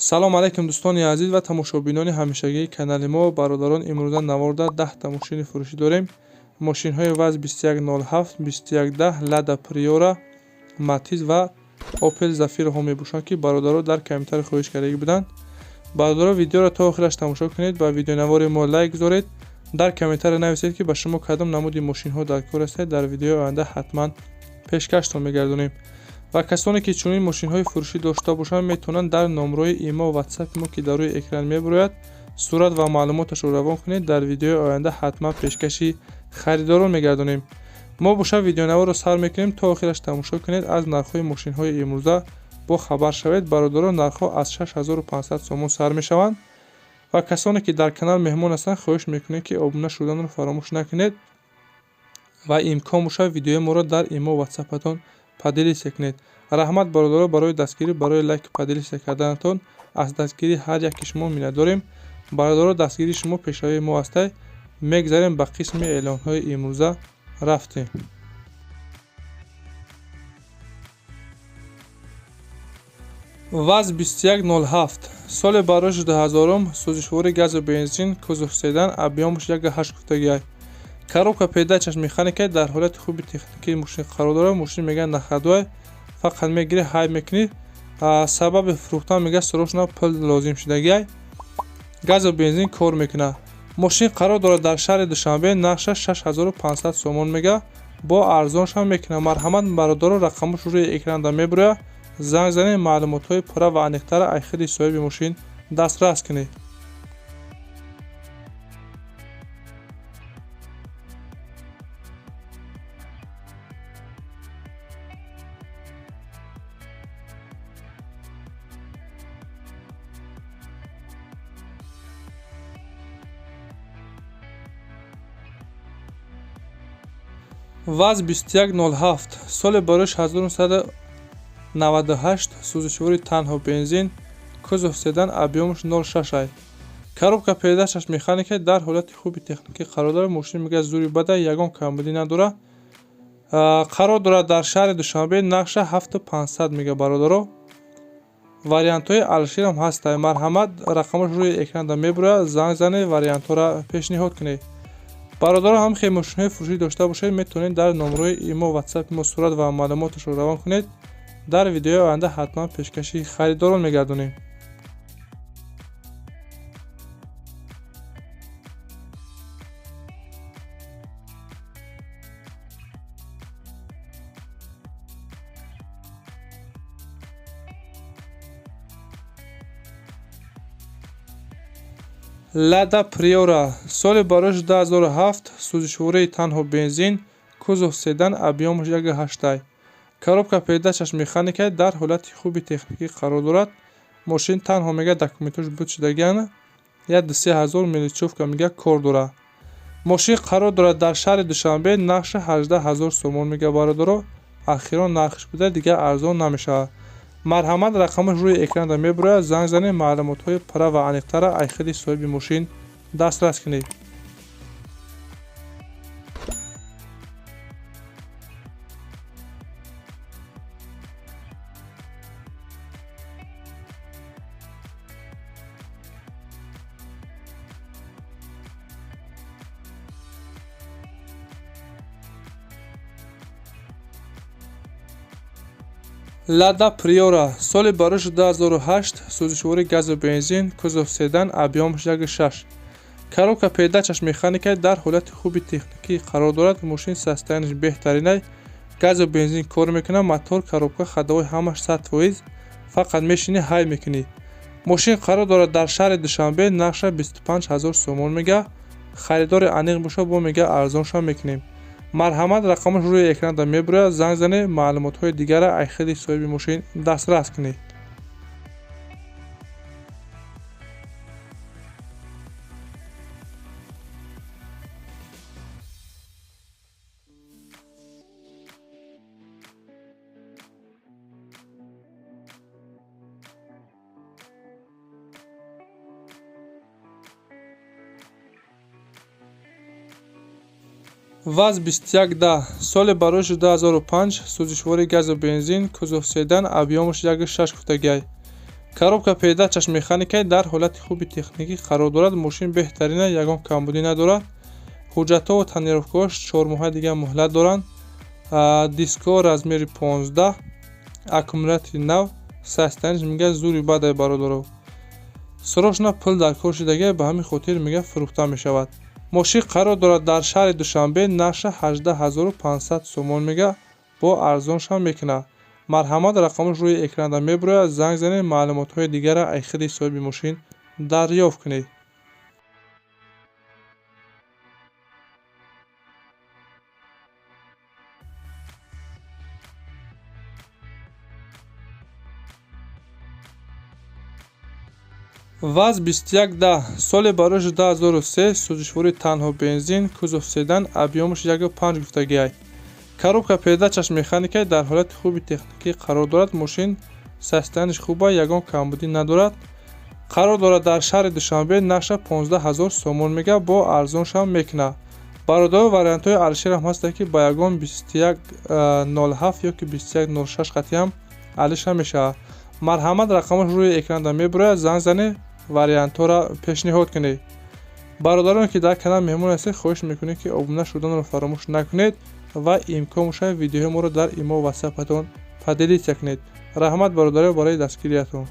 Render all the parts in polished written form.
Салом алайкум, дӯстони азиз ва тамошобинони ҳамешагии канали мо. Бародарон, имрӯза наворда 10та мошини фурӯшӣ дорем. Мошинҳои ВАЗ 2107, 2110, Лада Приора, Матиз ва Опел Зафираҳо мебошанд, ки бародаро дар комментари хоҳиш кардагӣ буданд. Бародаро, видеоро то охираш тамошо кунед, ба видеонавори мо лайк гузоред, дар комментария нависед, ки ба шумо кадом намуди мошинҳо дар кор ҳастед. Дар видеои оянда ҳатман пешкаштон мегардонем. Ва касоне ки чунин мошинҳои фурӯшӣ дошта бошанд, метавонанд дар номрои имо, ватсапи мо, ки дар рӯи экран мебарояд, сурат ва маълумоташро равон кунед. Дар видеои оянда ҳатман пешкаши харидорон мегардонем. Мо боша видеонаворро сар мекунем, то охираш тамошо кунед, аз нархҳои мошинҳои имрӯза бо хабар шавед. Бародарон, нархҳо аз 6500 сомон сар мешаванд. Ва касоне ки дар канал меҳмон ҳастанд, хоҳиш мекунем, ки обуна шуданро фаромӯш накунед ва имкон бошад, видеои моро дар имо, ватсапатон поделиться кунед. Раҳмат, бародаро, барои дастгирӣ, барои лайк, поделиться карданатон. Аз дастгирии ҳар яки шумо миннатдорем. Бародаро, дастгирии шумо пешравии мо ҳастай. Мегзарем ба қисми эълонҳои имрӯза, рафтем. ВАЗ 2107, соли барои 2000, сӯзишвори газу бензин, кузов седан, объёмаш 1,8 гуфтагиай. Коробка передачаш механика, дар ҳолати хуби техникии мошин қарор дорад. Мошин, мегӯяд, на ходу, фақат мегирӣ, ҳай мекунӣ. Сабаби фурӯхтан, мегӯяд, срочно пул лозим шудагиай. Газу бензин кор мекунад. Мошин қарор дорад дар шаҳри Душанбе, нархаш 6500 сомон мега, бо арзоншам мекунад. Марҳамат, бародаро, рақамош рӯи экранда мебурояд, занг занед, маълумотҳои пурра ва аниқтара аз худи соҳиби мошин дастрас кунед. ВАЗ 2107, соли барои 1998, сӯзишвори танҳо бензин, кузов седан, объёмаш 06 ай. Коробка передачаш механика, дар ҳолати хуби техникӣ қарор дорад. Мошин, мегӯяд, зури бада, ягон камбудӣ надорад. Қарор дорад дар шаҳри Душанбе, нархша 7500 мега. Бародаро, вариантҳои алширам ҳастанд. Марҳамат, рақамош рӯи экранда мебурояд, занг занед, вариантҳоро пешниҳод кунед. Бародаро, ҳам хел мошинҳои фурӯшӣ дошта бошед, метавонед дар номрои имо, ватсапи мо сурат ва маълумоташро равон кунед. Дар видеои оянда ҳатман пешкаши харидорон мегардонем. Лада Приора, соли барои 2007, сӯзишвории танҳо бензин, кузов седан, объёмаш 1,8. Коробка передачаш механика, дар ҳолати хуби техникӣ қарор дорад. Мошин танҳо, мега, документош буд шудагиан, як ду се ҳазор мелочёвка, мега, кор дорад. Мошин қарор дорад дар шаҳри Душанбе, нархша 18 000 сомон мега. Бародаро, ахирон нархш буда, дигар арзон намешавад. Марҳамат, рақамаш рӯи экранда мебурояд, занг занед, маълумотҳои пурра ва аниқтара аз худи соҳиби мошин дастрас кунед. Лада Приора, соли барои 2008, сӯзишвори газу бензин, кузов седан, объёмаш 1,6. Коробка передачаш механика, дар ҳолати хуби техникӣ қарор дорад. Мошин состоянияш беҳтаринай, газу бензин кор мекунад, мотор, коробка, ходовой ҳамаш 100%, фақат мешинӣ, ҳай мекунӣ. Мошин қарор дорад дар шаҳри Душанбе, нархша 25 000 сомон мега. Харидори аниқ бошад, бо, мега, арзоншам мекунем. Марҳамат, рақамаш рӯи экранда мебурояд, занг занед, маълумотҳои дигарро аз худи соҳиби мошин дастрас кунед. ВАЗ 2110, соли барои 2005, сӯзишвори газу бензин, кузов седан, объёмаш 1,6 гуфтагиай. Коробка передачаш механикай, дар ҳолати хуби техникӣ қарор дорад. Мошин беҳтарина, ягон камбудӣ надорад. Ҳуҷҷатҳо ва тонировкаҳош 4 моҳа дига муҳлат доранд. Дискҳо размери 15, аккумулятори нав, состояниш мега зури бадай бародаро. Срочно пул дар кор шудагия, ба ҳамин хотир мега фурӯхта мешавад. Мошин қарор дорад дар шаҳри Душанбе, нархша 18 500 сомон мега, бо арзоншам мекунад. Марҳамат, рақамаш рӯи экранда мебурояд, занг занед, маълумотҳои дигарро аз худи соҳиби мошин дарёфт кунед. ВАЗ 2110, соли барои 2003, сӯзишвории танҳо бензин, кузов седан, объёмаш 1,5 гуфтагиай. Коробка передачаш механикай, дар ҳолати хуби техникӣ қарор дорад. Мошин состояниш хуба, ягон камбудӣ надорад. Қарор дорад дар шаҳри Душанбе, нархша 15 000 сомон мега, бо арзоншам мекунад. Бародаро, вариантҳои Алишерам ҳастанд, ки ба ягон 2107 ёки 2106 қатъиам алиша мешавад. Марҳамат, рақамаш рӯи экранда мебурояд, занг занед, вариантҳоро пешниҳод кунед. Бародароне ки дар канал меҳмон ҳастед, хоҳиш мекунем, ки обуна шуданро фаромӯш накунед ва имкон бошад, видеоҳои моро дар имо ватсапатон поделиться кунед. Раҳмат, бародаро, барои дастгириятон.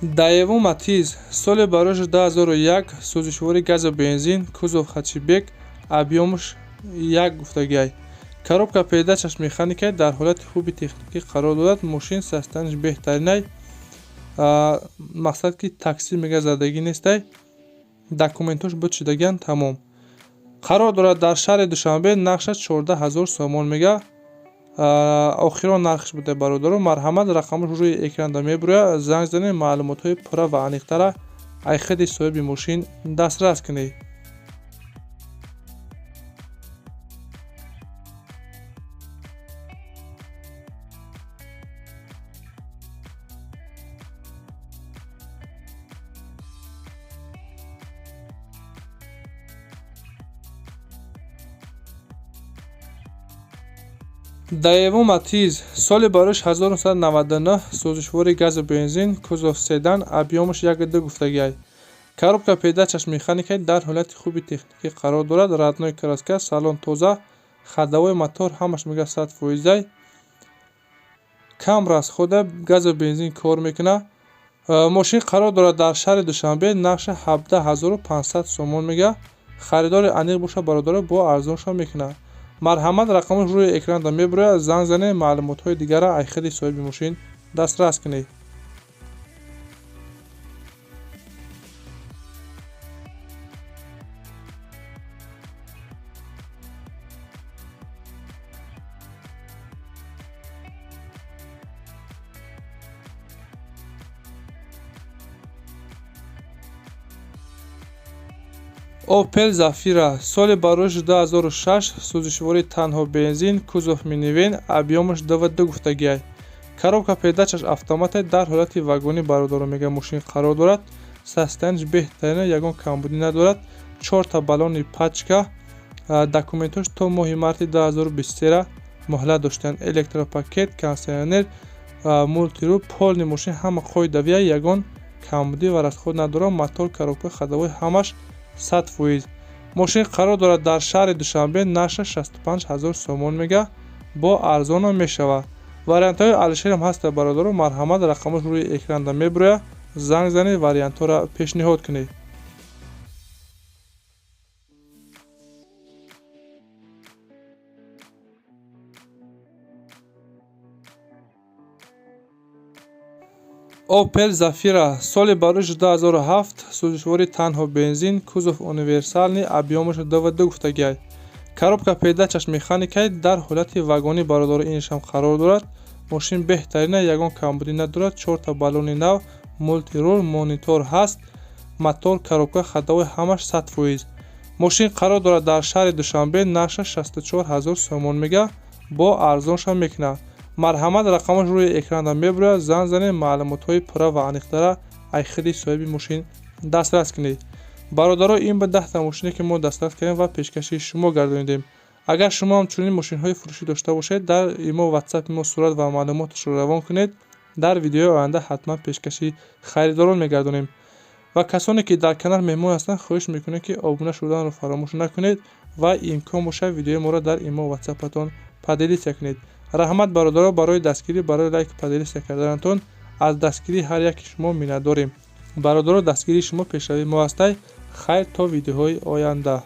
Даеву Матиз, соли барои 2001, сӯзишвории газу бензин, кузов хэтчбек, объёмаш 1 гуфтагиай. Коробка передачаш механикай, дар ҳолати хуби техникӣ қарор дорад. Мошин состояниш беҳтаринай, мақсад ки такси мега задагӣ нестай, документҳош буд шудагиан, тамом. Қарор дорад дар шаҳри Душанбе, нархша 14 000 сомон мега, охирон нархш буда, бародаро. Марҳамат, рақамаш рӯи экранда мебурояд, занг занед, маълумотҳои пурра ва аниқтара аз худи соҳиби мошин дастрас кунед. Даеву Матиз, соли барои 1999, сӯзишвории газу бензин, кузов седан, объёмаш 1,2 гуфтагиай. Коробка передачаш механикай, дар ҳолати хуби техникӣ қарор дорад. Родной краска, салон тоза, ходовой, мотор ҳамаш мега 100 фоизай. Кам расхода, газу бензин кор мекунад. Мошин қарор дорад дар шаҳри Душанбе, нархша 17 500 сомон мега. Харидори аниқ бошад, бародаро, бо арзоншам мекунад. Марҳамат, рақамаш рӯи экранда мебурояд, занг занед, маълумотҳои дигарро аз худи соҳиби мошин дастрас кунед. Опел Зафира, соли барои 2006, сӯзишвории танҳо бензин, кузов минивэн, объёмаш 2,2 гуфтагиай. Коробка передачаш автоматай, дар ҳолати вагонӣ, бародаро, мега мошин қарор дорад. Состояниш беҳтарина, ягон камбудӣ надорад. Чорта баллони пачка, документҳош то моҳи марти 2023 муҳлат доштанд. Электропакет, кондитсионер, мультируль, полный мошин ҳама қоидавия, ягон камбудӣ ва расход надорад. Мотор, коробка, ходовой ҳамаш 100%. Мошин қарор дорад дар шаҳри Душанбе, нархша 65 000 сомон мега, бо арзонам мешавад. Вариантҳои Алишерам ҳастанд, бародаро. Марҳамат, рақамаш рӯи экранда мебурояд, занг занед, вариантҳоро пешниҳод кунед. Опел Зафира, соли барои 2007, сӯзишвории танҳо бензин, кузов универсальный, объёмаш 2,2 гуфтагиай. Коробка передачаш механикай, дар ҳолати вагонӣ, бародаро, инашам қарор дорад. Мошин беҳтарина, ягон камбудӣ надорад. Чорта баллони нав, мультируль, монитор ҳаст, мотор, коробка, ходовой ҳамаш 100%. Мошин қарор дорад дар шаҳри Душанбе, нархша 64 000 сомон мега, бо арзоншам мекунад. Марҳамат, рақамаш рӯи экранда мебурояд, занг занед, маълумотҳои пурра ва аниқтара аз худи соҳиби мошин дастрас кунед. Бародаро, ин ба 10та мошине, ки мо дастрас кардем ва пешкаши шумо гардонидем. Агар шумо ҳам чунин мошинҳои фурӯшӣ дошта бошед, дар имо, ватсапи мо сурат ва маълумоташро равон кунед. Дар видеои оянда ҳатман пешкаши харидорон мегардонем. Ва касоне, ки дар канал меҳмон ҳастанд, хоҳиш мекунем, ки обуна шуданро фаромӯш накунед ва имкон бошад, видеои моро дар имо, ватсапатон поделиться кунед. Раҳмат, бародаро, барои дастгирӣ, барои лайк, поделиться карданатон. Аз дастгирии ҳар яки шумо миннатдорем. Бародаро, дастгирии шумо пешравии мо ҳастай. Хайр, то видеоҳои оянда.